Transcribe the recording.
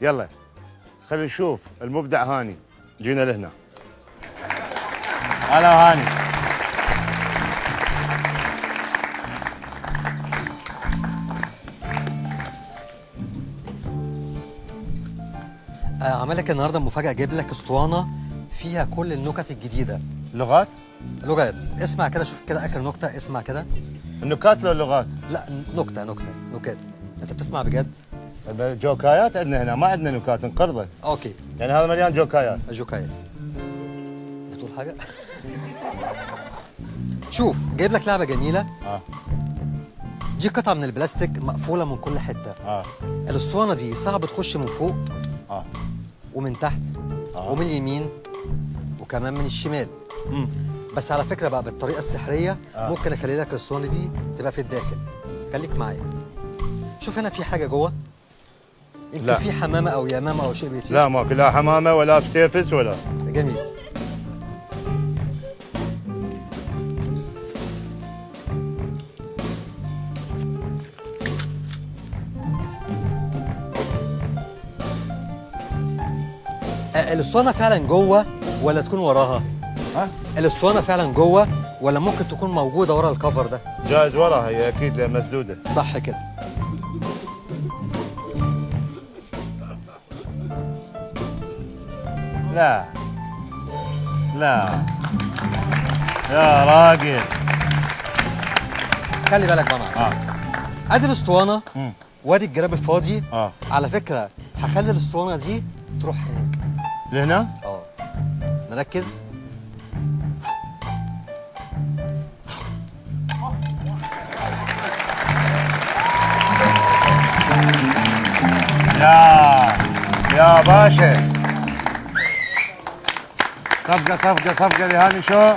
يلا خلينا نشوف المبدع هاني. جينا لهنا. هلا هاني. عمل لك النهارده مفاجأة، جايب لك اسطوانة فيها كل النكت الجديدة. لغات؟ لغات. اسمع كده، شوف كده آخر نكتة، اسمع كده. النكات لو اللغات؟ لا نكتة نكتة نكات. أنت بتسمع بجد؟ جوكايات عندنا هنا، ما عندنا نكات، انقرضت. okay. يعني هذا مليان جوكايات. جوكايات. بتقول حاجة؟ شوف، جايب لك لعبة جميلة. دي قطعة من البلاستيك مقفولة من كل حتة. الاسطوانة دي صعب تخش من فوق. ومن تحت. ومن اليمين وكمان من الشمال. بس على فكرة بقى بالطريقة السحرية ممكن اخلي لك الاسطوانة دي تبقى في الداخل. خليك معايا. شوف هنا في حاجة جوه، يمكن في حمامة أو يمامة أو شيء بيطير. لا ماكو لا حمامة ولا بسيفس ولا. جميل. الاسطوانة فعلا جوه ولا تكون وراها؟ ها؟ الاسطوانة فعلا جوه ولا ممكن تكون موجودة ورا الكفر ده؟ جايز وراها هي أكيد، لأن مسدودة. صح كده. لا لا يا راجل، خلي بالك بقى معايا. ادي الاسطوانة وادي الجراب الفاضي. على فكرة هخلي الاسطوانة دي تروح هناك. لهنا؟ نركز. يا باشا، صفقة صفقة صفقة لهاني شو.